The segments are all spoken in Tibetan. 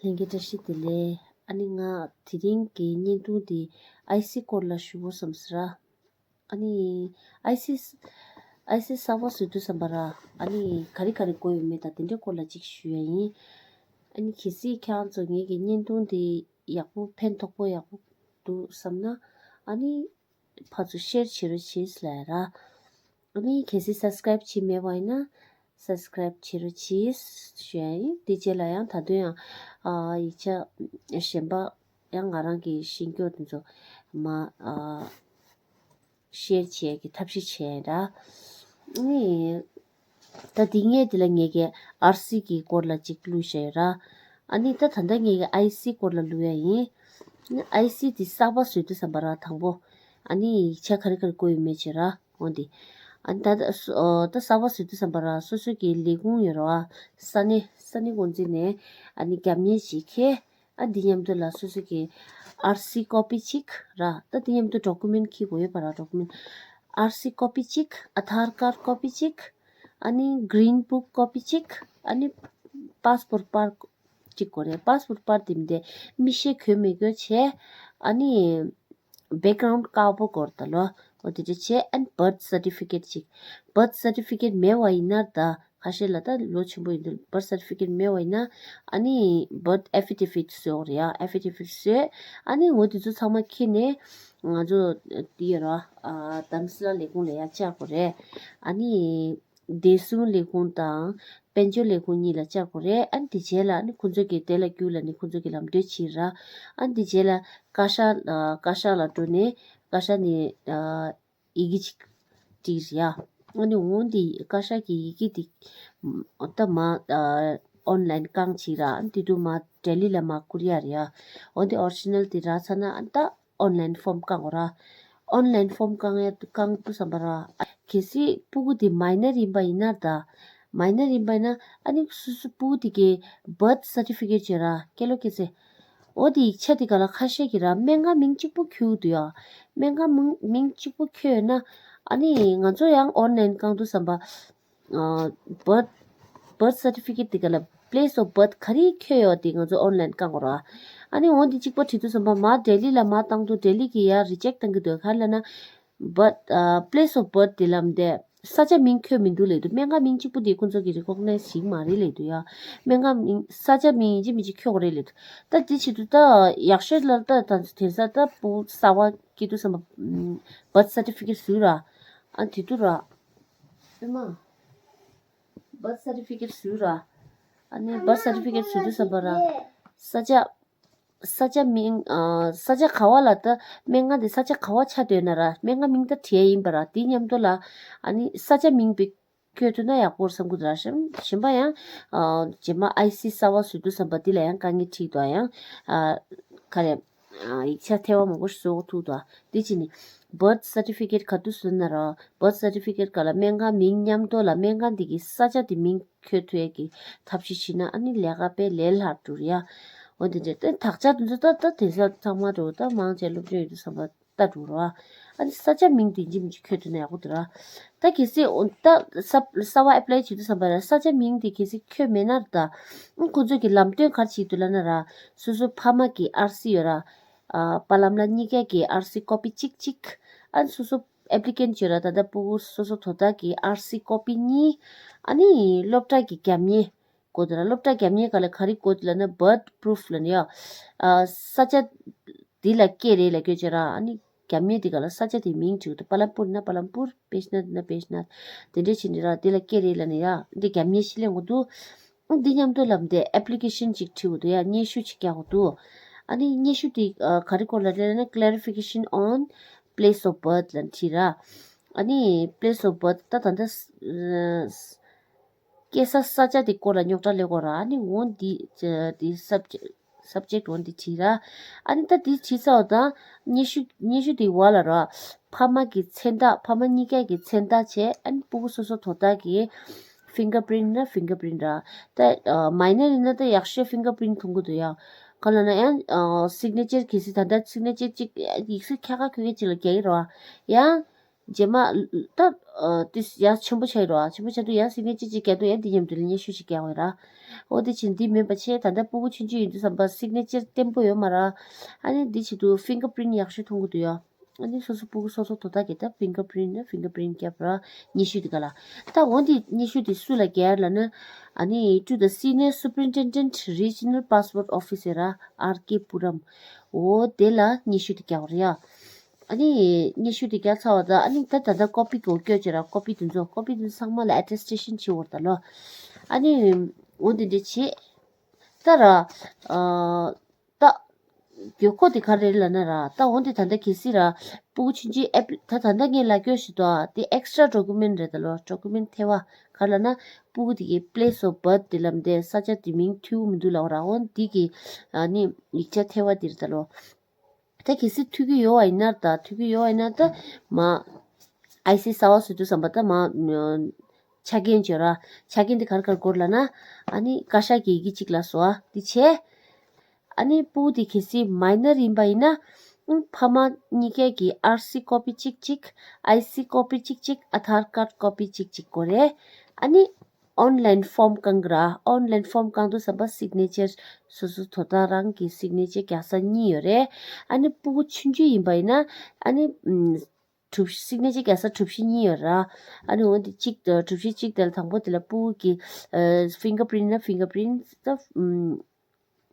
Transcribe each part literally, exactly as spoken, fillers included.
ལྷན་རྒྱས་བཀྲ་ཤིས་བདེ་ལེགས། ཨ་ནི་ང་དེ་རིང་གི་བརྙན་ཐུང་དེ་ཨའི་སི་སྐོར་ལ་ཞུ་དགོས་བསམ་སོང་ར། ཨ་ནི་ཨའི་སི་ཨའི་སི་གསར་པ་བཟོ་དུས་ཙམ་པ་ར། ཨ་ནི་ག་རེ་ག་རེ་དགོས་ཡོད་མེད་དང་དེ་འདྲའི་སྐོར་ལ་ཅིག་ཞུ་ཡ་ཡིན། ཨ་ནི་གལ་སྲིད་ཁྱེད་རང་ཚོ་ངེད་ཀྱི་བརྙན་ཐུང་དེ་ཡག་པོ་ཕན་ཐོགས་པོ་ཡག་པོ་འདུག་བསམ་ན། ཨ་ནི་ཕར་ཚུར་ཤེར་བྱེད་རོགས་བྱེད་ལབ་ཡ་ར། ཨ་ནི་གལ་སྲིད་སབ་སི་ཀ་རེབ་བྱས་མེད་པ་ཡིན་ན་སབ་སི་ཀ་རེབ་བྱེད་རོགས་བྱེད་ཞུ་ཡ་ཡིན། དེ་རྗེས་ལ་ཡང་ད་དུང་ཡང་ཨ་ཡིག་ཆ་གཞན་པ་ཡང་ང་རང་གི་ཤེས་རྒྱུ་དེ་ཚོ་མ་ཨ་ཤེར་བྱེད་ཀྱི་ཐབས་ཤེས་བྱས་ར། ཨ་ནི་ད་དེ་ངས་དེ་ལ་ངས་ཀྱི་ཨར་སི་གི་སྐོར་ལ་ཅིག་བླུགས་བཞག་ཡོད་ར། ཨ་ནི་ད་ད་ལྟ་ངས་ཀྱི་ཨའི་སི་སྐོར་ལ་བླུགས་ཡ་ཡིན། ཨ་ནི་ཨའི་སི་དེ་གསར་པ་བཟོས་དུས་ཙམ་པ་ར་དང་པོ། ཨ་ནི་ཡིག་ཆ་ག་རེ་ག་རེ་དགོས་ཡོད་མེད་བྱེད་ར་འོ་འདི། ཨ་ནི་ད་ད་གསར་པ་བཟོས་དུས་ཙམ་པ་ར་སོ་སོ་གི་ལས་ཁུངས་ཡོད་ར་བ། ས་གནས་ས་གནས་འགོ་འཛིན་ནས་ཨ་ནི་རྒྱབ་གཉེར་བྱེད་མཁན། ཨ་འདི་མཉམ་དུ་ལ་སོ་སོ་གི་ཨར་སི་ཀོ་པི་གཅིག་ར། ད་འདི་མཉམ་དུ་ཌོ་ཀུ་མེན་ཊི་འཁྱེར་དགོས་ཡོད་པ་ར། ཌོ་ཀུ་མེན་ཊི་ཨར་སི་ཀོ་པི་གཅིག་ཨ་དྷར་ཀར་ཀོ་པི་གཅིག་ཨ་ནི་གི་རིན་བུག་ཀོ་པི་གཅིག་ཨ་ནི་པཱས་པོར་པར་གཅིག་དགོས་རེད། པཱས་པོར་པར་དེ་མི་དེ་མིག་ཤེལ་གྱོན་མི་དགོས་བྱས། ཨ་ནི་བེག་གྷ་རའུན་ཌི་དཀར་པོ་དགོས་རེད་ད་ལོ། འོ་དེ་འདྲ་བྱས། ཨ་ནི་བར་ཐི་སར་ཊི་ཕི་ཀེཊ་གཅིག་བར་ཐི་སར་ཊི་ཕི་ཀེཊ་མེད་པ་ཡིན་ན་ད། ཁ་ཤས་ལ་ད་ལོ་ཆེན་པོ་ཡིན་དུས་བར་ཐི་སར་ཊི་ཕི་ཀེཊ་མེད་པ་ཡིན་ན། ཨ་ནི་བར་ཐི་ཨེ་ཕི་ཌེ་ཕིཊ་བཟོ་དགོས་རེད་ཡ། ཨེ་ཕི་ཌེ་ཕིཊ་བཟོས། ཨ་ནི་འོ་དེ་ཚོ་ཚང་མ་འཁྱེར་ནས་ང་ཚོ་དེ་ཡོད་ར། ཨ་དྷ་རམ་ས་ལ་ལས་ཁུངས་ལ་ཡ་བཅར་དགོས་རེད། ཨ་ནི་བདེ་སྲུང་ལས་ཁུངས་དང་དཔལ་འབྱོར་ལས་ཁུངས་གཉིས་ལ་བཅར་དགོས་རེད། ཨ་ནི་དེ་རྗེས་ལ་ཨ་ནི་ཁོང་ཚོ་གི་དེ་ལ་རྒྱུགས་ལ་ནི་ཁོང་ཚོ་གི་ལམ་སྟོན་བྱེད་ར། ཨ་ནི་དེ་རྗེས་ལ་བཀའ་ཤག་ལ་བཀའ་ཤག་ལ་འགྲོ་ནས་བཀའ་ཤག་ནས་ཨ་ཡི་གེ་ཅིག་བྲིས་ར། ཨ་ནི་འོ་འདི་བཀའ་ཤག་གི་ཡི་གེ་འདི་ད་མ་ཨོན་ལན་བཀང་བྱས་ར། ཨ་ནི་དེ་དུས་མ་ལྡི་ལི་ལ་མ་བསྐུར་ཡ་རེད་ཡ། འོ་འདི་ཨོ་རི་ཇི་ནལ་འདི་རག་ཚར་ན་ཨ་ནི་ད་ཨོན་ལན་ཕོམ་བཀང་དགོས་ར། ཨོན་ལན་ཕོམ་བཀང་ཡ་བཀང་དུས་ཙམ་པ་ར། གལ་སྲིད་སྤུ་གུ་འདི་མའི་ནར་ཡིན་པ་ཡིན་ན་ད། མའི་ནར་ཡིན་པ་ཡིན་ན་ཨ་ནི་སོ་སོ་སྤུ་གུ་དེ་གའི་བར་ཐི་སར་ཊི་ཕི་ཀེཊ་བྱས་ར་སྐྱེས་ལོ་སྐྱེས་ཚེས། འོ་དེ་ཡིག་ཆ་དེ་ག་ལ་ཁ་ཤས་ཀྱིས་ར་སྨན་ཁང་མིང་གཅིག་པུ་འཁྱེར་འདུག་ཡ། སྨན་ཁང་མིང་མིང་གཅིག་པུ་འཁྱེར་ཡོད་ན། ཨ་ནི་ང་ཚོ་ཡང་ཨོན་ལན་བཀང་དུས་ཙམ་པ། ཨ་བར་ཐི་བར་ཐི་སར་ཊི་ཕི་ཀེཊ་དེ་ག་ལ་པི་ལེ་སི་ཨོཕ་བར་ཐི་ག་རེ་འཁྱེར་ཡོད་དེ་ང་ཚོ་ཨོན་ལན་བཀང་དགོས་ར། ཨ་ནི་འོ་དེ་གཅིག་པ་བྲིས་དུས་ཙམ་པ་མ་ལྡི་ལི་ལ་མ་བཏང་དུས་ལྡི་ལི་གིས་ཡ་རི་ཇེག་བཏང་གི་འདུག་ག་རེ་ལབ་ན། བར་ཐི་ཨ་པི་ལེ་སི་ཨོཕ་བར་ཐི་དེ་ལབ་དེ་ས་ཆ་མིང་འཁྱེར་མི་འདུག་ལབ་འདུག་སྨན་ཁང་མིང་གཅིག་པུ་དེ་ཁོང་ཚོ་གི་རི་ཀོག་ནའི་ཛི་བྱེད་ཀྱི་མ་རེད་ལབ་འདུག་ཡ། སྨན་ཁང་མིང་ས་ཆ་མིང་ཡིན་གཅིག་མིན་གཅིག་འཁྱེར་དགོས་རེད་ལབ་འདུག་ད་དེ་བྱེད་དུས་ད་ཡག་ཤོས་ལ་ད་ད་དེང་སང་ད་སྤུ་གུ་གསར་པ་སྐྱེས་དུས་ཙམ་པ་བར་ཐི་སར་ཊི་ཕི་ཀེཊ་བཟོས་ར། ཨ་དེ་དུས་ར། ཨེ་མ། བར་ཐི་སར་ཊི་ཕི་ཀེཊ་བཟོས་ར། ཨ་ནི་བར་ཐི་སར་ཊི་ཕི་ཀེཊ་བཟོ་དུས་ཙམ་པ་ར། ས་ཆ། ས་ཆ་མིང་ཨ་ས་ཆ་ག་བ་ལ་ད་སྨན་ཁང་དེ་ས་ཆ་ག་བ་ཆགས་བསྡད་ན་ར་སྨན་ཁང་མིང་ད་བྲིས་ཡ་ཡིན་པ་ར། དེ་མཉམ་དུ་ལ་ཨ་ནི་ས་ཆ་མིང་བི་འཁྱེར་ཐུབ་ན་ཡག་པོ་རེད་བསམ་གི་འདུག་ར། གཞན་གཞན་པ་ཡང་ཨ་རྗེས་མ་ཨའི་སི་གསར་པ་བཟོ་དུས་ཙམ་པ་འདི་ལ་ཡང་དཀའ་ངལ་འཕྲད་འདུག་ཡང་ཨ་ག་རེ་ཨ་ཡིག་ཆ་ཐེ་བ་མང་པོ་ཞིག་བཟོ་དགོས་ཐུག་འདུག་དེ་བྱས་ནས་བར་ཐི་སར་ཊི་ཕི་ཀེཊ་ག་དུས་བཟོས་ན་ར་བར་ཐི་སར་ཊི་ཕི་ཀེཊ་ག་ལ་སྨན་ཁང་མིང་མཉམ་དུ་ལ་སྨན་ཁང་འདི་གི་ས་ཆ་དེ་མིང་འཁྱེར་ཐུབ་ཡས་ཀྱི་ཐབས་ཤེས་བྱས་ན་ཨ་ནི་ལས་ཀ་དཔེ་ལས་སླ་འགྲོ་རེད་ཡ། འོ་དེ་འདྲ་ད་དག་ཆ་དེ་ཚོ་ད་ད་དེང་སང་ཚང་མ་འགྲོ་ད་མང་ཆེ་སློབ་སྦྱོང་ཡོད་དུས་ཙམ་པ་ལྟ་འགྲོ་ར། ཨ་ནི་ས་ཆ་མིང་དེ་ཡིན་གཅིག་མིན་གཅིག་འཁྱེར་ཐུབ་ན་ཡག་པོ་འདུག་ར། ད་གལ་སྲིད་འོ་ད་གསར་གསར་པ་ཨེ་པ་ལའི་བྱེད་དུས་ཙམ་པ་ར་ས་ཆ་མིང་དེ་གལ་སྲིད་འཁྱེར་མེད་ན་ར་ད། ཨ་ཁོ་ཚོ་གི་ལམ་སྟོན་ག་རེ་བྱེད་འདུག་ལབ་ན་ར། སོ་སོ་ཕ་མ་གི་ཨར་སི་ཡོད་ར། ཨ་པ་ལམ་ལ་གཉིས་ཀ་གི་ཨར་སི་ཀོ་པི་གཅིག་གཅིག་ཨ་ནི་སོ་སོ་ཨེབ་ལི་ཀེན་ཊི་ཡོད་ར། ད་ལྟ་སྤུ་གུ་སོ་སོ་དོ་བདག་གི་ཨར་སི་ཀོ་པི་གཉིས། ཨ་ནི་སློབ་གྲྭ་གི་རྒྱབ་གཉེར་དགོས་འདུག་ར། སློབ་གྲྭ་རྒྱབ་གཉེར་ག་ལ་ག་རེ་དགོས་འདུག་ལབ་ན་བར་ཐི་པུ་རུ་ཕི་ལབ་ནི་ཡ། ཨ་ས་ཆ་འདི་ལ་སྐྱེས་རེད་ལབ་དགོས་བྱས་ར། ཨ་ནི་རྒྱབ་གཉེར་འདི་ག་ལ་ས་ཆ་དེ་མིང་བྲིས་འདུག་པ་ལམ་པུར་ན་པ་ལམ་པུར། པེ་ཤ་ནད་ན་པེ་ཤ་ནད། དེ་འདྲས་བྱས་ནི་ར་འདི་ལ་སྐྱེས་རེད་ལབ་ནི་ཡ། འདི་རྒྱབ་གཉེར་ཞིག་ལེན་དགོས་འདུག་འདི་མཉམ་དུ་ལབ་དེ་ཨེབ་ལི་ཀེ་ཤན་ཅིག་བྲིས་དགོས་འདུག་ཡ། སྙན་ཞུ་ཅིག་རྒྱག་དགོས་འདུག་ཨ་ནི་སྙན་ཞུ་དེ་ཨ་ག་རེ་སྐོར་ལ་རེད་ལབ་ན་Clarification on Place of Birth ལབ་བྲིས་ར། ཨ་ནི་Place of Birth ད་ད་ལྟ་ཨ་སྐྱེས་ས་ས་ཆ་དེ་སྐོར་ལ་རྙོག་དྲ་སླེབས་ཀྱི་ཡོད་ར། ཨ་ནི་འོ་འདི་ཨ་འདི་སབ་ཇེག་སབ་ཇེག་འོ་འདི་བྲིས་ར། ཨ་ནི་ད་འདི་བྲིས་ཚར་བ་དང་སྙན་ཞུ་སྙན་ཞུ་དེ་བ་ལ་ར། ཕ་མ་གི་མཚན་རྟགས། ཕ་མ་གཉིས་ཀ་གི་མཚན་རྟགས་བྱས། ཨ་ནི་སྤུ་གུ་སོ་སོ་དོ་བདག་གི་ཕིང་གར་པི་རིན་ན་ཕིང་གར་པི་རིན་ར། ད་མའི་ནར་ཡིན་ན་ད་ཡག་ཤོས་ཕིང་གར་པི་རིན་མཐོང་གི་འདུག་ཡ། གང་ལབ་ན་ཡང་སིག་ནེ་ཅར་གལ་སྲིད་ད་ལྟ་སིག་ནེ་ཅར་གཅིག་ཡིག་གཟུགས་ཁྱག་ཁ་ཁོལ་མཁན་ཅིག་ལ་རྒྱག་གི་རེད་བ། ཡང་ རྗེས་མ་ད་ཨ་དེ་ཡ་ཆེན་པོ་ཆགས་ཡོད་ར། ཆེན་པོ་ཆགས་དུས་ཡ་སིག་ནེ་ཅར་ཅིག་རྒྱག་དུས་ཡ་འདི་མཉམ་དུ་ལ་སྙན་ཞུ་ཞིག་རྒྱག་འོས་ར། འོ་དེ་བྱས་འདི་མིན་པ་བྱས། ད་ལྟ་སྤུ་གུ་ཆུང་ཆུང་ཡིན་དུས་ཙམ་པ་སིག་ནེ་ཅར་བརྟན་པོ་ཡོད་མ་ར། ཨ་ནི་འདི་བྱེད་དུས་ཕིང་གར་པི་རིན་ཡག་ཤོས་མཐོང་གི་འདུག་ཡ། ཨ་ནི་སོ་སོ་སྤུ་གུ་སོ་སོ་དོ་བདག་གིས་ད་ཕིང་གར་པི་རིན་ཕིང་གར་པི་རིན་བརྒྱབ་ར། སྙན་ཞུ་དེ་ག་ལ། ད་འོ་འདི་སྙན་ཞུ་དེ་སུ་ལ་རྒྱག་ལབ་ན། ཨ་ནི་to the Senior Superintendent Regional Passport Office ཟེར་ར། ཨར་ཀེ་པུ་རམ། འོ་དེ་ལ་སྙན་ཞུ་དེ་རྒྱག་ར་ཡ། ཨ་ནི་སྙན་ཞུ་དེ་རྒྱག་ཚར་བ་དང་། ཨ་ནི་ད་ད་ལྟ་ཀོ་པི་གོ་སྐྱོད་བྱེད་ར། ཀོ་པི་དེ་ཚོ་ཀོ་པི་དེ་ཚོ་ཚང་མ་ལ་ཨེ་ཊེ་སི་ཊེ་ཤན་བྱེད་འོར་ད་ལོ། ཨ་ནི་འོ་དེ་འདྲ་བྱེད། ད་ར། ཨ། ད། དགོས་མཁོ་དེ་ག་རེ་རེད་ལབ་ན་ར། ད་འོ་དེ་ད་ལྟ་གལ་སྲིད་ར། སྤུ་གུ་ཆུང་ཆུང་ཨེབ་ད་ད་ལྟ་ངས་ལབ་རྒྱུ་ཞིག་འདུག་ཨ། དེ་ཨེག་སི་ཊ་ར་ཌོ་ཀུ་མེན་ཊི་རེད་ད་ལོ། ཌོ་ཀུ་མེན་ཊི་ཐེ་བ། ག་རེ་ལབ་ན། སྤུ་གུ་དེ་གི་པི་ལེ་སི་ཨོཕ་བར་ཐི་དེ་ལབ་དེ་ས་ཆ་དེ་མིང་འཐུས་མི་འདུག་ལབ་ར། འོ་དེ་གི་ཨ་ནི་ཡིག་ཆ་ཐེ་བ་དེ་རེད་ད་ལོ། ད་གལ་སྲིད་འཐུས་ཀྱི་ཡོད་པ་ཡིན་ན། ད་འཐུས་ཀྱི་ཡོད་པ་ཡིན་ན་ད་མ། ཨའི་སི་གསར་པ་བཟོ་དུས་ཙམ་པ་ད་མ། ཆ་རྐྱེན་བརྗོད་ར། ཆ་རྐྱེན་དེ་ག་རེ་ག་རེ་དགོས་ལབ་ན། ཨ་ནི་བཀའ་ཤག་གི་ཡི་གེ་གཅིག་ལ་བཟོ་བ་དེ་བྱས། ཨ་ནི་སྤུ་གུ་དེ་གལ་སྲིད་མའི་ནར་ཡིན་པ་ཡིན་ན། ཨུམ། ཕ་མ་གཉིས་ཀའི་གི་ཨར་སི་ཀོ་པི་གཅིག་གཅིག་ཨའི་སི་ཀོ་པི་གཅིག་གཅིག་ཨ་དྷར་ཀར་ཀོ་པི་གཅིག་གཅིག་དགོས་རེད། ཨ་ནི་ཨོན་ལའིན་ཕོམ་བཀང་གི་ར། ཨོན་ལའིན་ཕོམ་བཀང་དུས་ཙམ་པ་སིག་ནེ་ཅར་སོ་སོ་དོ་བདག་རང་གི་སིག་ནེ་ཅར་རྒྱག་ས་གཉིས་ཡོད་རེད། ཨ་ནི་སྤུ་གུ་ཆུང་ཆུང་ཡིན་པ་ཡིན་ན། ཨ་ནི་ཨུམ། གྲུབ། སིག་ནེ་ཅར་རྒྱག་ས་གྲུ་བཞི་གཉིས་ཡོད་ར། ཨ་ནི་འོ་དེ་གཅིག་ད་གྲུ་བཞི་གཅིག་དེ་ལ་དང་པོ་དེ་ལ་སྤུ་གུ་གི་ཕིང་གར་པི་རིན་ན་ཕིང་གར་པི་རིན་ད། ཨུམ།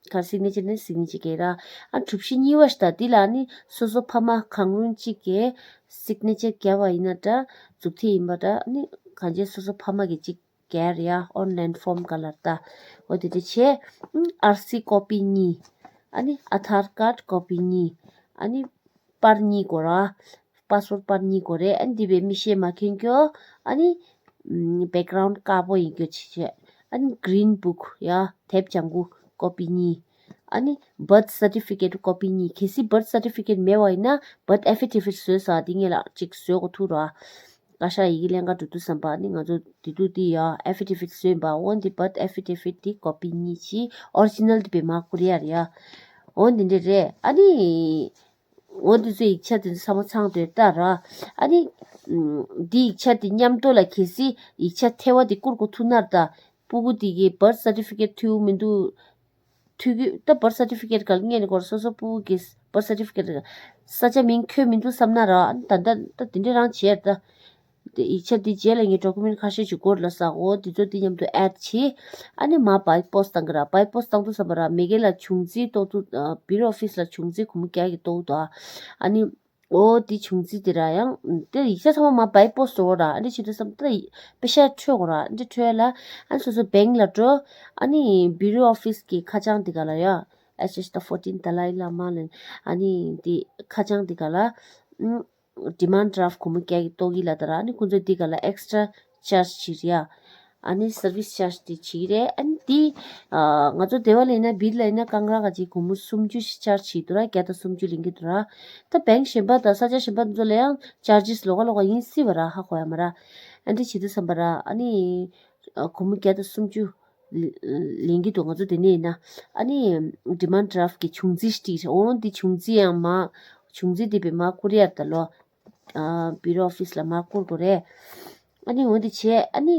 ག་སིག་ནེ་ཅར་ན་སིག་ནེ་ཅར་རྒྱག་ར། ཨ་གྲུ་བཞི་གཉིས་པ་ཞིག་ད་དེ་ལ་ཨ་ནི་སོ་སོ་ཕ་མ་གང་རུང་གཅིག་གིས་སིག་ནེ་ཅར་བརྒྱབ་པ་ཡིན་ན་འདྲ། མཛུབ་ཐེལ་ཡིན་པ་འདྲ། ཨ་ནི་གང་ཅི་སོ་སོ་ཕ་མ་གིས་གཅིག་རྒྱག་ཡ། ཨོན་ལའིན་ཕོམ་ག་ལ་ད། འོ་དེ་དེ་བྱས། ཨུམ། ཨར་སི་ཀོ་པི་གཉིས། ཨ་ནི་ཨ་དྷར་ཀར་ཀོ་པི་གཉིས། ཨ་ནི་པར་གཉིས་དགོས་ར། པ་སི་པོར་ཊི་པར་གཉིས་དགོས་རེད། ཨ་ནི་འདི་བས་མིག་ཤེལ་མ་གྱོན་རྒྱུ། ཨ་ནི་ཨམ། བེག་གྷ་རའུན་ཌི་དཀར་པོ་ཡིན་རྒྱུ་བྱས། ཨ་ནི་གྷི་རིན་བུག་ཡ། དེབ་ལྗང་གུ་ཀོ་པི་གཉིས། ཨ་ནི་བར་ཐི་སར་ཊི་ཕི་ཀེཊ་ཀོ་པི་གཉིས། གལ་སྲིད་བར་ཐི་སར་ཊི་ཕི་ཀེཊ་མེད་པ་ཡིན་ན་བར་ཐི་ཨེ་ཕི་ཌེ་ཕིཊ་བཟོས་ས་དེ་ངེད་ལ་གཅིག་བཟོས་དགོས་ཐུག་ར། བཀའ་ཤག་ཡི་གེ་ལེན་ག་འགྲོ་དུས་ཙམ་པ་ནི་ང་ཚོ་དེ་དུས་དེ་ཡ་ཨེ་ཕི་ཌེ་ཕིཊ་བཟོས་ཡིན་པ། འོ་འདི་བར་ཐི་ཨེ་ཕི་ཌེ་ཕིཊ་དེ་ཀོ་པི་གཉིས་བྱས། ཨོ་རི་ཇི་ནལ་དེ་བས་མ་བསྐུར་ཡ་རེད་ཡ། འོ་འདི་འདྲ་རེད། ཨ་ནི། འོ་འདི་ཚོའི་ཡིག་ཆ་དེ་ཚོ་ཚང་མ་ཚང་དུས་ལྟ་ར། ཨ་ནི། ཨམ། འདི་ཡིག་ཆ་དེ་མཉམ་དུ་ལ་གལ་སྲིད་ཡིག་ཆ་ཐེ་བ་དེ་བསྐུར་དགོས་ཐུག་ན་ད། སྤུ་གུ་དེ་གི་བར་ཐི་སར་ཊི་ཕི་ཀེཊ་འཐུས་མི་འདུག་འཐུས་ཀྱི་ད་བར་ཐི་སར་ཊི་ཕི་ཀེཊ་ག་ལ་ངས་ནི་གོ་ར། སོ་སོ་སྤུ་གུ་གི་བར་ཐི་སར་ཊི་ཕི་ཀེཊ་ས་ཆ་མིང་འཁོད་མི་འདུག་བསམ་ན་ར། ཨ་ནི་ད་ད་ད་དེ་འདྲ་རང་བྱས་ད། དེ་ཡིག་ཆ་འདི་རྗེས་ལ་ངས་ཌོ་ཀུ་མེན་ཊི་ཁ་ཤས་ཤིག་དགོས་ལབ་ས། འོ་འདི་ཚོ་འདི་མཉམ་དུ་ཨེཌ་བྱས། ཨ་ནི་མར་བའི་པོ་སི་ཊི་བཏང་གི་ར། བའི་པོ་སི་ཊི་བཏང་དུས་ཙམ་པ་ར། མ་གི་ལ་འབྱུང་རྩིས་གཏོང་དུས། ཨ། བྷི་ཡུ་རོ་ཨོ་ཕི་སི་ལ་འབྱུང་རྩིས་སྒོར་མོ་བརྒྱ་གི་གཏོང་དུས། ཨ་ནི་འོ་འདི་འབྱུང་རྩིས་འདི་ར་ཡང་དེ་ཡིག་ཆ་ཚང་མ་མར་བའི་པོ་སི་ཊི་འགྲོ་ར། ཨ་ནི་བྱེད་དུས་ཙམ་པ་ད་པེ་ཤག་འཕྲོད་དགོས་ར། ཨ་ནི་འཕྲོད་ལ་ཨ་ནི་སོ་སོ་བེང་ལ་འགྲོ། ཨ་ནི་བྷི་ཡུ་རོ་ཨོ་ཕི་སི་གི་ཁ་བྱང་འདི་ག་ལ་ཡ། As the fourteenth Dalai Lama ལ། ཨ་ནི་འདི་ཁ་བྱང་འདི་ག་ལ། ཨུམ། ཌི་མན་ཌི་ཌ་རཱཕ་ཊི་སྒོར་མོ་བརྒྱ་གི་གཏོང་གི་ལབ་ད་ར། ཨ་ནི་ཁོང་ཚོས་འདི་ག་ལ་ཨེག་སི་ཊ་ར་ཅར་ཇི་བྱེད་རེད་ཡ། ཨ་ནི་སར་བི་སི་ཅར་ཇི་དེ་བྱེད་ཀྱི་རེད། ཨ་ནི་འདི། ཨ། ང་ཚོ་སྡེ་བ་ལ་ཡིན་ན་བིར་ལ་ཡིན་ན་སྒང་རང་ག་ཅིག་སྒོར་མོ་སུམ་ཅུ་ཅར་ཇི་བྱེད་འདུག་ར། བརྒྱ་དང་སུམ་ཅུ་ལེན་གྱི་འདུག་ར། ད་བེང་གཞན་པ་དང་ས་ཆ་གཞན་པ་ཚོ་ལ་ཡང་ཅར་ཇིས་ལོགས་ཀ་ལོགས་ཀ་ཡིན་སྲིད་པ་ར། ཧ་གོ་ཡ་མ་ར། ཨ་འདྲ་བྱེད་དུས་ཙམ་པ་ར། ཨ་ནི། ཨ། སྒོར་མོ་བརྒྱ་དང་སུམ་ཅུ་ལེན་གྱི་འདུག་ང་ཚོ་དེ་ནས་ཡིན་ན། ཨ་ནི་ཌི་མན་ཌི་ཌ་རཱཕ་ཊི་གི་འབྱུང་རྩིས་སྤྲད་རེད། འོ་འདི་འབྱུང་རྩིས་ཡང་མ། འབྱུང་རྩིས་དེ་བས་མར་བསྐུར་ཡ་ད་ལོ། ཨ། བྷི་ཡུ་རོ་ཨོ་ཕི་སི་ལ་མར་བསྐུར་དགོས་རེད། ཨ་ནི་འོ་འདི་བྱས། ཨ་ནི།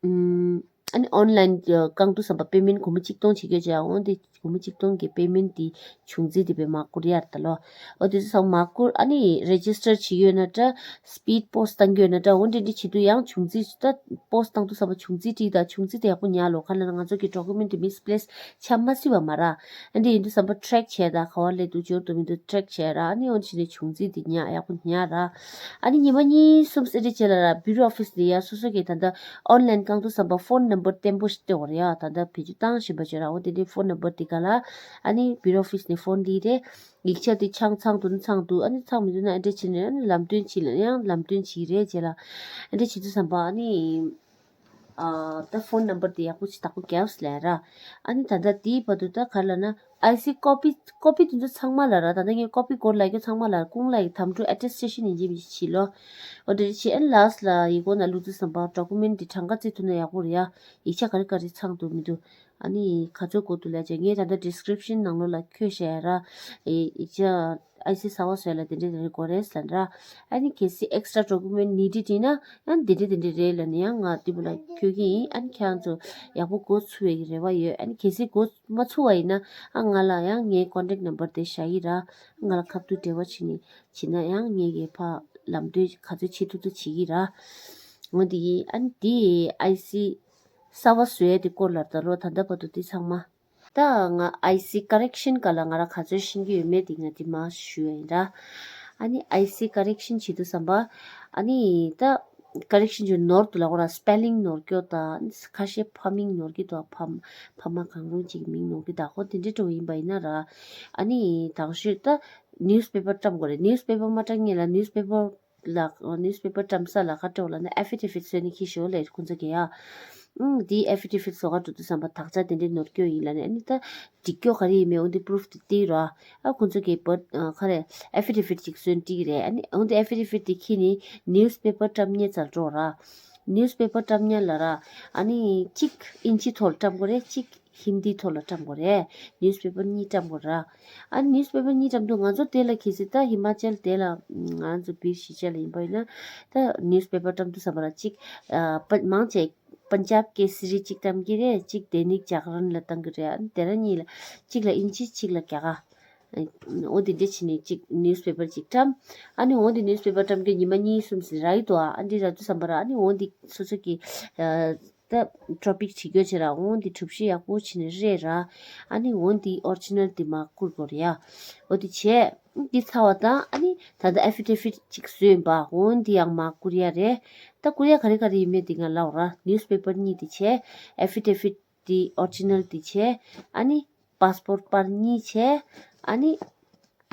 ཨམ། ཨ་ནི་ཨོན་ལའིན་བཀང་དུས་ཙམ་པ་པེ་མེན་ཊི་སྒོར་མོ་གཅིག་སྟོང་བྱེད་རྒྱུ་བྱས། འོ་འདི་སྒོར་མོ་གཅིག་སྟོང་གི་པེ་མེན་ཊི་དེ་འབྱུང་རྩིས་དེ་བས་མར་བསྐུར་ཡ་ད་ལོ། འོ་དེ་ཚོ་ཚང་མ་མར་བསྐུར། ཨ་ནི་རེ་ཇི་སི་ཊར་བྱེད་ཡོད་ན་འདྲ། སི་པི་ཌི་པོ་སི་ཊི་བཏང་གི་ཡོད་ན་འདྲ། འོ་འདི་འདྲ་བྱེད་དུས་ཡང་འབྱུང་རྩིས་ད་པོ་སི་ཊི་བཏང་དུས་ཙམ་པ་འབྱུང་རྩིས་བྲིས་དང་། འབྱུང་རྩིས་དེ་ཡག་པོ་ཉར་ལོ། ག་ལ་ན་ང་ཚོ་གི་ཌོ་ཀུ་མེན་ཊི་དེ་མིས་པི་ལེ་སི་ཆགས་མ་སྲིད་པ་མ་ར། ཨ་འདི་ཡིན་དུས་ཙམ་པ་ཊེག་བྱས་དང་། ག་བ་སླེབས་འདུག་འབྱོར་འདུག་མི་འདུག་ཊེག་བྱས་ར། ཨ་ནི་འོ་འདི་བྱས་ནས་འབྱུང་རྩིས་དེ་ཉར་ཡག་པོ་ཉར་ར། ཨ་ནི་ཉི་མ་གཉིས་གསུམ་ཙམ་རེ་རྗེས་ལ་ར། བྷི་ཡུ་རོ་ཨོ་ཕི་སི་ནས་ཡ་སོ་སོ་གི་ད་ལྟ་ཨོན་ལའིན་བཀང་དུས་ཙམ་པ་ཕོན་ནམ་བར་བརྟན་པོ་ཞིག་སྤྲད་དགོས་རེད་ཡ། ད་ལྟ་བེད་སྤྱོད་བཏང་བཞིན་པ་བྱས་ར། འོ་དེ་འདྲའི་ཕོན་ནམ་བར་དེ་ག་ལ། ཨ་ནི་བྷི་ཡུ་རོ་ཨོ་ཕི་སི་ནས་ཕོན་སླེབས་རེད། ཡིག་ཆ་དེ་ཆ་ཚང་འདུག་ན་ཚང་འདུག་ཨ་ནི་ཚང་མི་འདུག་ན་ཨེ་འདྲ་བྱས་ནས། ཨ་ནི་ལམ་སྟོན་བྱེད་ལ་ཡང་ལམ་སྟོན་བྱེད་རེད་བྱས་ལ། ཨེ་འདྲ་བྱེད་དུས་ཙམ་པ་ཨ་ནི། ཨ། ད་ཕོན་ནམ་བར་དེ་ཡག་པོ་ཞིག་བདག་པོ་རྒྱབ་ལབ་ར། ཨ་ནི་ད་ལྟ་དེའི་བར་དུ་ད་ག་ལ་ན། ཨའི་སི་ཀོ་པི་ཀོ་པི་དེ་ཚོ་ཚང་མ་ལ་ར། ད་ལྟ་ངས་ཀོ་པི་སྐོར་ལ་ཡོད་ཚང་མ་ལ་ཀུང་ལ་ཡི་དམ་ཕྲུག་ཨེ་ཊེ་སི་ཊེ་ཤན་ཡིན་གཅིག་མིན་གཅིག་བྱེད་ལོ། འོ་དེ་བྱས། ཨ་ནི་ལཱསི་ལ་ཡིག་སྐོར་ནང་བླུག་དུས་ཙམ་པ་ཌོ་ཀུ་མེན་ཊི་དེ་གྲངས་ཀ་བརྩི་ཐུབ་ན་ཡག་པོ་རེད་ཡ། ཡིག་ཆ་ག་རེ་ག་རེ་ཚང་འདུག་མི་འདུག་ཨ་ནི་ག་ཚོད་དགོས་འདུག་ལབ་བྱས། ངས་ད་ལྟ་ཌི་སི་ཀི་རིབ་ཤན་ནང་ལོགས་ལ་འཁོད་བཞག་ཡ་ར། ཨེ། ཡིག་ཆ་ ཨའི་སི་གསར་པ་བཟོས་ལ་དེ་འདྲས་དེ་འདྲས་དགོས་རེད་ལབ་ན་ར། ཨ་ནི་གལ་སྲིད་extra document needed ཡིན་ན་ཡང་དེ་འདྲས་དེ་འདྲས་རེད་ལབ་ནས་ཡང་ང་དེ་བུ་ལ་འཁྱོལ་གྱི་ཡིན། ཨ་ནི་ཁྱེད་རང་ཚོ་ཡག་པོ་འགོ་ཚུགས་པའི་རེ་བ་ཡོད། ཨ་ནི་གལ་སྲིད་འགོ་མ་ཚུགས་པ་ཡིན་ན་ཨ་ང་ལ་ཡང་ངའི་contact number དེ་བཞག་གི་ར། ང་ལ་ཁ་ཐུག་འབྲེལ་བ་བྱེད་ནས་བྱེད་ན་ཡང་ངས་ཀྱི་ཕ་ལམ་སྟོན་ག་ཚོད་བྱེད་ཐུབ་ཐུབ་བྱེད་ཀྱི་ར། འོ་དེ་ཡིན། ཨ་ནི་དེ་ཨའི་སི་གསར་པ་བཟོ་ཡ་དེ་སྐོར་ལ་ད་ལོ་ད་ལྟ་བར་དུ་དེ་ཚང་མ། ད་ང་ཨའི་སི་correction ག་ལ་ང་ར་ག་ཚོད་ཤེས་ཀྱི་ཡོད་མེད་དེ་ང་དེ་མ་ཞུ་ཡ་ཡིན་ར། ཨ་ནི་ཨའི་སི་correction བྱེད་དུས་ཙམ་པ་ཨ་ནི་ད་correction བྱེད་ནོར་དུ་ལ་ཁོ་ར་spelling ནོར་སྐྱོ་དང་ཁ་ཤས་ཕ་མིང་ནོར་གྱི་འདུག་ཕ་ཕ་མ་གང་རུང་གཅིག་མིང་ནོར་གྱི་འདུག་ཁོ་དེ་འདྲའི་འགྲོ་ཡིན་པ་ཡིན་ན་ར། ཨ་ནི་དང་ཤོས་ད་newspaper བཀྲམ་དགོས་རེད། newspaper མ་བཀྲམ་སྔོན་ལ་newspaper ལ་newspaper བཀྲམ་ས་ལ་ཁ་སྤྲོད་ལ་ནི་affidavit བཟོས་ནས་ཁྱི་ཞོ་ལས་ཁོང་ཚོ་གི་ཡ། ཨང་དེའི་affidavit བཟོ་ག་འགྲོ་དུས་ཙམ་པ་དག་ཆ་དེ་འདྲའི་ནོར་སྐྱོ་ཡིན་ལ་ནི་ཨ་ནི་ད་འགྲིག་སྐྱོ་ག་རེ་ཡིན་མེད་འོན་ཏེ་proof དེ་སྟེར་ར། ཨ་ཁོང་ཚོ་གི་བོད་ཁ་རེ་affidavit ཅིག་བཟོས་ནས་སྤྲད་ཀྱི་རེད། ཨ་ནི་འོན་ཏེ་affidavit དེ་ཁྱི་ནི་newspaper བཀྲམ་སྔོན་ཙམ་འགྲོ་ར། newspaper བཀྲམ་སྔོན་ལ་ར། ཨ་ནི་གཅིག་ཨིན་ཇི་ཐོག་ལ་བཀྲམ་དགོས་རེད། གཅིག་ཧིན་དི་ཐོག་ལ་བཀྲམ་དགོས་རེད། newspaper གཉིས་བཀྲམ་དགོས་ར། ཨ་newspaper གཉིས་བཀྲམ་དུས་ང་ཚོ་དེ་ལ་གལ་སྲིད་ད་ཧི་མ་ཅལ་དེ་ལ་ང་ཚོ་བིར་གཞིས་ཆགས་ལ་ཡིན་པ་ཡིན་ན་ད་newspaper བཀྲམ་དུས་ཙམ་པ་ལ་གཅིག་ཨ་པ་མང་ཆེ་པན་ཇབ་ཀེ་སི་རི་གཅིག་བཀྲམ་གྱི་རེད། གཅིག་དེ་ནིག་ཇག་རན་ལ་བཏང་གི་རེད། ཨ་དེ་ར་གཉིས་ལ་གཅིག་ལ་ཨིན་ཇི་གཅིག་ལ་རྒྱ་གར། འོ་དེ་འདྲ་བྱས་ནས་གཅིག་newspaper གཅིག་བཀྲམ། ཨ་ནི་འོ་དེ་newspaper བཀྲམ་རྒྱུ་ཉི་མ་གཉིས་གསུམ་ཟིན་རག་གི་འདུག་ཨ་འདི་རག་དུས་ཙམ་པ་ར་ཨ་ནི་འོ་འདི་སོ་སོ་གི་ད་topic བྲིས་རྒྱུ་བྱེད་ར་འོ་འདི་གྲུབ་གཞི་ཡག་པོ་བྱས་ནས་རེད་ར། ཨ་ནི་འོ་འདི་original འདི་མར་བསྐུར་དགོས་རེད་ཡ། འོ་འདི་བྱས་འདི་ཚར་བ་དང་ཨ་ནི་ད་ལྟ་affidavit གཅིག་བཟོས་ཡིན་པ་འོ་འདི་ཡང་མར་བསྐུར་ཡ་རེད། ད་བསྐུར་ཡ་ག་རེ་ག་རེ་ཡིན་མེད་འདི་ང་ལབ་ར། newspaper གཉིས་འདི་བྱས། affidavit འདི་original འདི་བྱས། ཨ་ནི་passport པར་གཉིས་བྱས། ཨ་ནི་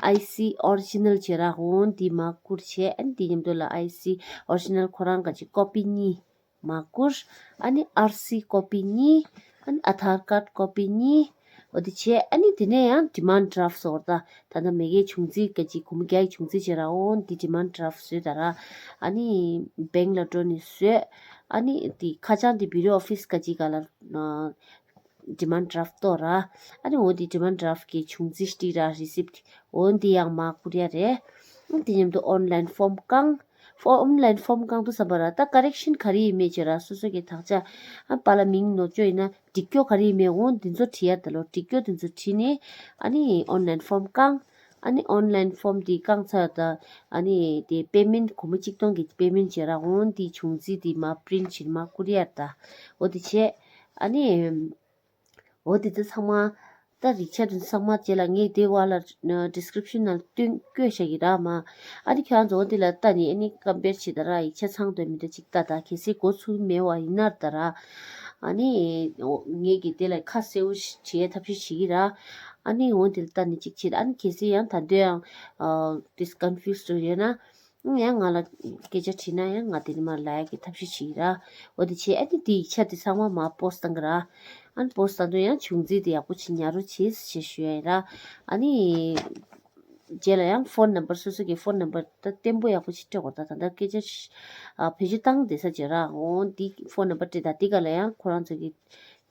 ཨའི་སི་original བྱས་ར་འོ་འདི་མར་བསྐུར་བྱས། ཨ་ནི་འདི་མཉམ་དུ་ལ་ཨའི་སི་original ཁོ་རང་ག་ཅིག་copy གཉིས་མར་བསྐུར། ཨ་ནི་ཨར་སི་copy གཉིས། ཨ་ནི་Aadhaar card copy གཉིས། འོ་དེ་བྱས། ཨ་ནི་དེ་ནས་ཡང་demand draft སོགས་ད་ད་ལྟ་མ་གིའི་བྱུང་རྩིས་ག་ཅིག་སྒོར་མོ་བརྒྱ་ཡི་བྱུང་རྩིས་བྱས་ར་འོ་འདི་demand draft བཟོས་ད་ར། ཨ་ནི་bank ལ་འགྲོ་ནས་བཟོས། ཨ་ནི་དེ་ཁ་བྱང་དེ་bureau office ག་ཅིག་ག་ལ་demand draft གཏོང་ར། ཨ་ནི་འོ་དེ་demand draft གི་བྱུང་རྩིས་སྤྲད་ར་receipt འོ་འདི་ཡང་མར་བསྐུར་ཡ་རེད། ཨ་དེ་མཉམ་དུ་online form བཀང་། online form བཀང་དུས་ཙམ་པ་ར་ད་correction ག་རེ་ཡིན་མེད་བྱས་ར་སོ་སོ་གི་དག་ཆ་ཨ་པཱ་ལགས་མིང་ནོར་བཅོས་ཡིན་ན་འགྲིག་སྐྱོ་ག་རེ་ཡིན་མེད་འོ་འདི་ཚོ་བྲིས་ཡ་ད་ལོ་འགྲིག་སྐྱོ་འདི་ཚོ་བྲིས་ནས་ཨ་ནི་online form བཀང་། ཨ་ནི་online form དེ་བཀང་ཚར་ད། ཨ་ནི་དེ་payment སྒོར་མོ་གཅིག་སྟོང་གི་payment བྱས་ར་འོང་དེ་བྱུང་རྩིས་དེ་མར་print བྱས་མར་བསྐུར་ཡ་ད། འོ་དེ་བྱས། ཨ་ནི། འོ་དེ་ཚོ་ཚང་མ། ད་རིག་ཆ་དེ་ཚང་མ་རྗེས་ལ་ངས་དེ་བ་ལ་description ནང་བསྟན་བཀོད་བཞག་གི་ར་མ། ཨ་ནི་ཁྱོད་རང་ཚོ་འོ་དེ་ལ་ལྟ་ནི་ཨ་ནི་compare བྱེད་ད་ར་ཡིག་ཆ་ཚང་དོན་མི་འདྲ་ཅིག་ལྟ་ད་གལ་སྲིད་འགོ་ཚུགས་མེད་བ་ཡིན་ན་ད་ར། ཨ་ནི། ངས་ཀྱི་དེ་ལ་ཁ་གསལ་བོ་ཞིག་བྱེད་ཐབས་ཤེས་བྱེད་ཀྱི་ར། ཨ་ནི་འོ་དེ་ལ་ལྟ་ནི་ཅིག་བྱེད་ཨ་ནི་གལ་སྲིད་ཡང་ད་འདོད་ཡང་། ཨ། this confused ཡོད་ན། ཡང་ང་ལ་སྐད་ཆ་དྲིས་ན་ཡང་ང་དེ་ནི་མར་ལབ་ཡ་གི་ཐབས་ཤེས་བྱེད་ཀྱི་ར། འོ་དེ་བྱས་ཨ་ནི་དེ་ཡིག་ཆ་དེ་ཚང་མ་མར་post བཏང་གི་ར། ཨ་ནི་post བཏང་དུས་ཡང་བྱུང་རྩིས་དེ་ཡག་པོ་བྱེད་ཉར་རོགས་བྱེད་ཞེས་ཞུ་ཡ་ཡིན་ར། ཨ་ནི། རྗེས་ལ་ཡང་phone number སོ་སོ་གི་phone number ད་བརྟན་པོ་ཡག་པོ་ཞིག་སྤྲད་དགོས། ད་ད་ལྟ་སྐད་ཆ་ཞིག་ཨ་བེད་སྤྱོད་བཏང་བསྡད་ས་བྱེད་ར་འོང་འདི་phone number སྤྲད་ད་འདི་ག་ལ་ཡང་ཁོ་རང་ཚོ་གི་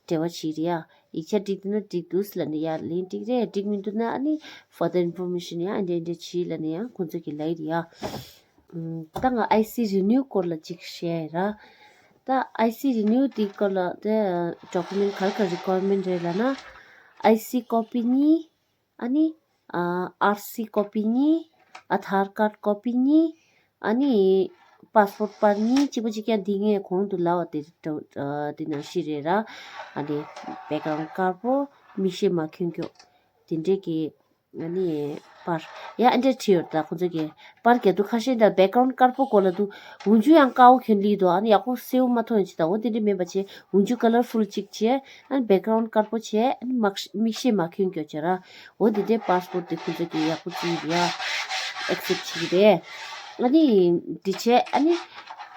འབྲེལ་བ་བྱེད་རེད་ཡ། ཡིག་ཆ་འགྲིག་འདུག་ན་འགྲིག་འདུག་ལབ་ནས་ཡ་ལན་འགྲིག་རེད། འགྲིག་མི་འདུག་ན་ཨ་ནི་further information ཡ་ཨ་འདྲ་འདྲ་བྱེད་ལབ་ནས་ཡང་ཁོ་ཚོ་གི་ལབ་ཡ་རེད་ཡ། ད་ང་ཨའི་སི་renew སྐོར་ལ་ཅིག་བཤད་ཡ་ར། ད་ཨའི་སི་renew འདི་སྐོར་ལ་ད་document ག་རེ་ག་རེ་requirement རེད་ལབ་ན། ཨའི་སི་copy གཉིས། ཨ་ནི། ཨ། ཨར་སི་copy གཉིས། Aadhaar card copy གཉིས། ཨ་ནི། passport པར་གཉིས་གཅིག་པ་གཅིག་རྐྱང་འདི་ངས་གོང་དུ་ལབ་པ་དེ་འདྲ་འདི་ནང་བཞིན་རེད་ར། ཨ་ནི། background དཀར་པོ། མིག་ཤེལ་མ་གྱོན་རྒྱུ། དེ་འདྲས་ཀྱི། ཨ་ནི། པར། ཡ་ཨ་འདྲས་བྲིས་ཡོད་ད་ཁོང་ཚོ་གི། པར་རྒྱག་དུས་ཁ་ཤས་ད་background དཀར་པོ་དགོས་ལབ་དུས་འོག་འཇུག་ཡང་དཀར་པོ་གྱོན་ལི་འདུག་ཨ་ནི་ཡག་པོ་གསལ་པོ་མ་མཐོང་ཡོད་ཅི་ད་འོ་དེ་འདྲས་མེད་པ་བྱས་འོག་འཇུག་colorful གཅིག་བྱས། ཨ་ནི་background དཀར་པོ་བྱས། ཨ་ནི་མག་མིག་ཤེལ་མ་གྱོན་རྒྱུ་བྱས་ར། འོ་དེ་འདྲའི་passport དེ་ཁོང་ཚོ་གིས་ཡག་པོ་བརྩིས་རེད་ཡ། accept བྱེད་ཀྱི་རེད། ཨ་ནི་དེ་བྱས་ཨ་ནི་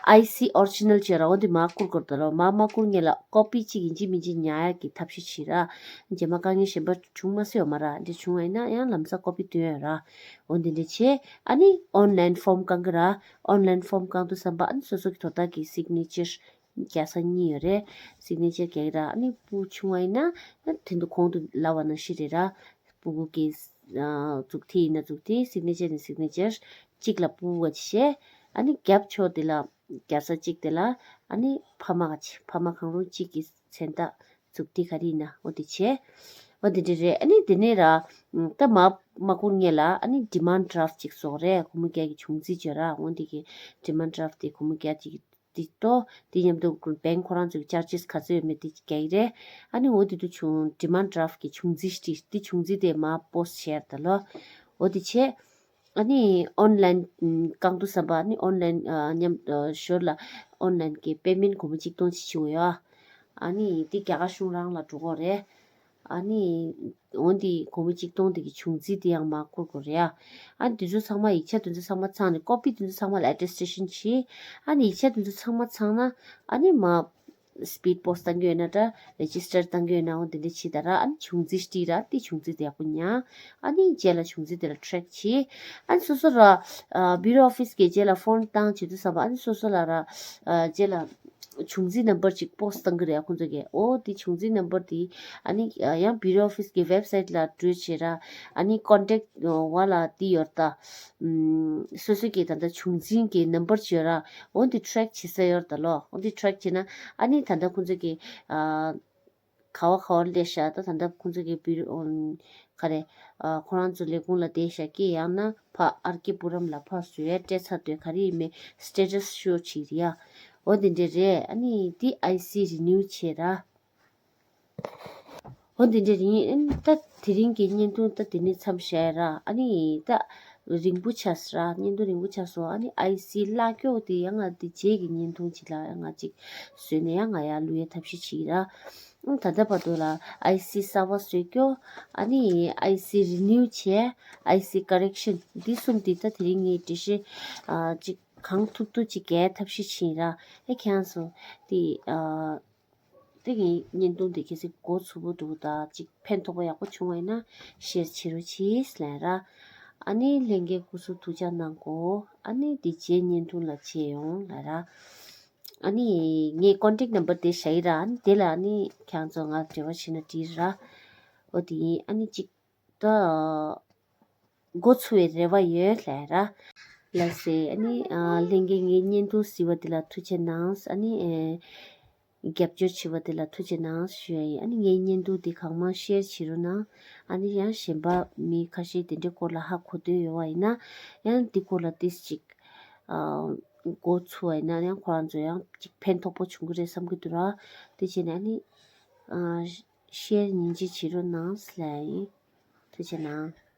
ཨའི་སི་original བྱས་ར་འོ་དེ་མར་བསྐུར་དགོས་རེད་ད་ལོ། མར་མ་བསྐུར་སྔོན་ལ་copy གཅིག་ཡིན་གཅིག་མིན་གཅིག་ཉར་ཡག་གི་ཐབས་ཤེས་བྱེད་ར། རྗེས་མ་དཀའ་ངལ་གཞན་པ་བྱུང་མ་སྲིད་ཡོད་མ་ར། འདི་བྱུང་བ་ཡིན་ན་ཡང་ལམ་སང་copy སྟོན་ཡོད་ར། འོ་དེ་འདྲ་བྱས་ཨ་ནི་online form བཀང་གི་ར། online form བཀང་དུས་ཙམ་པ་ཨ་ནི་སོ་སོ་གི་དོ་བདག་གི་signature རྒྱག་ས་གཉིས་ཡོད་རེད། signature རྒྱག་གི་ར་ཨ་ནི་སྤུ་བྱུང་བ་ཡིན་ན་ཨ་དེ་འདུག་གོང་དུ་ལབ་པ་ནང་བཞིན་རེད་ར། སྤུ་གུ་གི་ཨ་མཛུབ་ཐེལ་ཡིན་ན་མཛུབ་ཐེལ། སིག་ནེ་ཅར་ཡིན་ན་སིག་ནེ་ཅར་གཅིག་ལ་སྤུ་གུ་བ་ཅིག་བྱས། ཨ་ནི་རྒྱབ་ཕྱོགས་དེ་ལ་རྒྱབ་ས་གཅིག་དེ་ལ་ཨ་ནི་ཕ་མ་ག་ཅིག་ཕ་མ་གང་རུང་གཅིག་གི་མཚན་རྟགས་མཛུབ་ཐེལ་ག་རེ་ཡིན་ན་འོ་དེ་བྱས། འོ་དེ་འདྲ་རེད། ཨ་ནི་དེ་ནས་ར་ད་མ་མ་བསྐུར་སྔོན་ལ་ཨ་ནི་ཌི་མན་ཌི་རཱཕ་ཊི་ཅིག་བཟོ་དགོས་རེད། སྒོར་མོ་བརྒྱ་གི་བྱུང་རྩིས་བྱོས་ར། འོ་དེ་གི་ཌི་མན་ཌི་རཱཕ་ཊི་དེ་སྒོར་མོ་བརྒྱ་ཅིག་དེ་ཏོ་དེ་མཉམ་དུ་བེང་ཁོ་རང་ཚོའི་ཅར་ཇིས་ག་ཚོད་ཡོད་མེད་དེ་རྒྱག་གི་རེད། ཨ་ནི་འོ་དེ་དུ་བྱུང་ཌི་མན་ཌི་རཱཕ་ཊི་གི་བྱུང་རྩིས་ཊི་དེ་བྱུང་རྩིས་དེ་མ་པོ་སི་ཊི་བྱས་ད་ལོ། འོ་དེ་བྱས། ཨ་ནི་ཨོན་ལན་རྐང་དུ་བསམ་པ་ཨ་ནི་ཨོན་ལན་མཉམ་ཞོར་ལ་ཨོན་ལན་གི་པེ་མེན་ཊི་སྒོར་མོ་གཅིག་སྟོང་ཅིག་བྱེད་དགོས་ཡོད། ཨ་ནི་དེ་རྒྱ་གར་གཞུང་རང་ལ་འགྲོ་དགོས་རེད། ཨ་ནི་འོ་འདི་སྒོར་མོ་གཅིག་སྟོང་དེ་གི་བྱུང་རྩིས་དེ་ཡང་མ་བསྐུར་དགོས་རེད་ཨ། ཨ་ནི་དེ་ཚོ་ཚང་མ་ཡིག་ཆ་དེ་ཚོ་ཚང་མ་ཚང་ནས་ཀོ་པི་དེ་ཚོ་ཚང་མ་ལ་ཨེ་ཊེ་སི་ཊེ་ཤན་བྱེད། ཨ་ནི་ཡིག་ཆ་དེ་ཚོ་ཚང་མ་ཚང་ན་ཨ་ནི་མ་སི་པི་ཌི་པོ་སི་ཊི་བཏང་གི་ཡོད་ན་འདྲ། རེ་ཇི་སི་ཊར་བཏང་གི་ཡོད་ན་འོ་དེ་འདྲ་བྱེད་ད་ར། ཨ་ནི་བྱུང་རྩིས་ཊི་ར་དེ་བྱུང་རྩིས་དེ་ཡག་པོ་ཉར། ཨ་ནི་རྗེས་ལ་བྱུང་རྩིས་དེ་ལ་ཊེ་རེག་བྱེད། ཨ་ནི་སོ་སོ་ར་བྷི་ཡུ་རོ་ཨོ་ཕི་སི་གི་རྗེས་ལ་ཕོན་བཏང་བྱེད་དུས་ཙམ་པ་ཨ་ནི་སོ་སོ་ལ་ར་རྗེས་ལ་བྱུང་རྩིས་ནམ་བར་ཅིག་པོ་སི་ཊི་བཏང་གི་རེད་ཁོང་ཚོ་གིས། འོ་དེ་བྱུང་རྩིས་ནམ་བར་དེ་ཨ་ནི་ཡང་བྷི་ཡུ་རོ་ཨོ་ཕི་སི་གི་ཝེབ་སའིཊ་ལ་འགྲོ་བྱེད་ར། ཨ་ནི་ཀོན་ཊེག་ཊི་བ་ལ་དེ་ཡོད་ད། སོ་སོ་གི་ད་ལྟ་བྱུང་འཛིན་གྱི་ནམ་བར་བྱོས་ར། འོ་འདི་ཊེ་རེག་བྱེད་ས་ཡོད་ད་ལོ། འོ་འདི་ཊེ་རེག་བྱེད་ན་ཨ་ནི་ད་ལྟ་ཁོང་ཚོ་གི་ཨ་ག་བ་ག་བར་སླེབས་ཤག་ད་ད་ལྟ་ཁོང་ཚོ་གི་བི་ག་རེ་ཨ་ཁོ་རང་ཚོ་ལས་ཁུངས་ལ་བསྡད་ཤག་གི་ཡང་ན་ཕ་ཨར་ཀེ་པུ་རམ་ལ་ཕ་བཟོས་ཡ་སྤྲད་ཚར་དུས་ག་རེ་ཡིན་མེད་སི་ཊེ་ཊས་ཤོ་བྱེད་རེད་ཡ། འོ་འདི་འདྲ་རེད། ཨ་ནི་འདི་ཨའི་སི་རི་ནིའུ་བྱེད་ར། འོ་འདི་འདྲ་རེད། ཨ་ནི་ད་དེ་རིང་གི་བརྙན་ཐུང་ད་དེ་ནས་མཚམས་བཞག་ར། ཨ་ནི་ད་རིང་པོ་ཆགས་སོང་ར། བརྙན་ཐུང་རིང་པོ་ཆགས་སོང་། ཨ་ནི་ཨའི་སི་བརླག་སྐྱོ་དེ་ཡང་ང་དེ་རྗེས་ཀྱི་བརྙན་ཐུང་ཅིག་ལ་ཡང་ང་ཅིག་བཟོས་ནས་ཡང་ང་ཡར་བླུག་ཡའི་ཐབས་ཤེས་བྱེད་ཀྱི་ར། ཨ་ད་ལྟ་བར་དུ་ལ་ཨའི་སི་གསར་པ་བཟོས་སྐྱོ། ཨ་ནི་ཨའི་སི་རི་ནིའུ་བྱས། ཨའི་སི་ཀ་རེག་ཤན་འདི་གསུམ་དེ་ད་དེ་རིང་ངས་འགྲེལ་བཤད་ཨ་ཅིག་གང་ཐུབ་ཐུབ་ཅིག་རྒྱག་ཐབས་ཤེས་བྱེད་ཀྱི་ར། ཨེ་ཁྱེད་རང་ཚོ་དེ་ཨ། དེ་གི་བརྙན་ཐུང་དེ་གལ་སྲིད་མགོ་ཚོས་པོ་འདུག་ད་ཅིག་ཕན་ཐོགས་པ་ཡག་པོ་བྱུང་བ་ཡིན་ན་ཤེར་བྱེད་རོགས་གྱིས་ལན་ར། ཨ་ནི་ལྷན་རྒྱས་སྐུ་གཟུགས་ཐུགས་ཅག་གནང་གོ། ཨ་ནི་དེ་རྗེས་བརྙན་ཐུང་ལ་མཇལ་ཡོང་ལན་ར། ཨ་ནི་ངས་ཀོན་ཊེག་ཊི་ནམ་བར་དེ་བཞག་ཡིན་ར། ཨ་ནི་དེ་ལ་ཨ་ནི་ཁྱེད་རང་ཚོ་ང་འབྲེལ་བ་བྱེད་ན་འགྲིག་ར། འོ་དེ་ཡིན། ཨ་ནི་ཅིག་ད་མགོ་ཚོས་པའི་རེ་བ་ཡོད་ལན་ར། ལགས་སེ། ཨ་ནི་ཨ་ལྷན་རྒྱས་ངའི་བརྙན་ཐུང་གཟིགས་པ་འདི་ལ་ཐུགས་རྗེ་གནང་། ཨ་ནི་ཨེ་རྒྱབ་སྐྱོར་བྱས་པ་འདི་ལ་ཐུགས་རྗེ་གནང་ཞུ་ཡ་ཡིན། ཨ་ནི་ངའི་བརྙན་ཐུང་འདི་གང་མང་ཤེར་བྱེད་རོགས་གནང་། ཨ་ནི་ཡང་གཞན་པ་མི་ཁ་ཤས་དེ་འདྲའི་སྐོར་ལ་ཧ་གོ་འདོད་ཡོད་པ་ཡིན་ན་ཡང་འདི་སྐོར་ལ་ཏིས་ཅིག་ཨ་མགོ་ཚོས་པ་ཡིན་ན་ཡང་ཁོ་རང་ཚོ་ཡང་ཅིག་ཕན་ཐོགས་པོ་བྱུང་གི་རེད་བསམ་གྱི་འདུག་ར། དེ་བྱས་ནས་ཨ་ནི་ཨ་ཤེར་ཉིན་གཅིག་བྱེད་རོགས་གནང་ལན་ཡིན། ཐུགས་རྗེ་གནང་།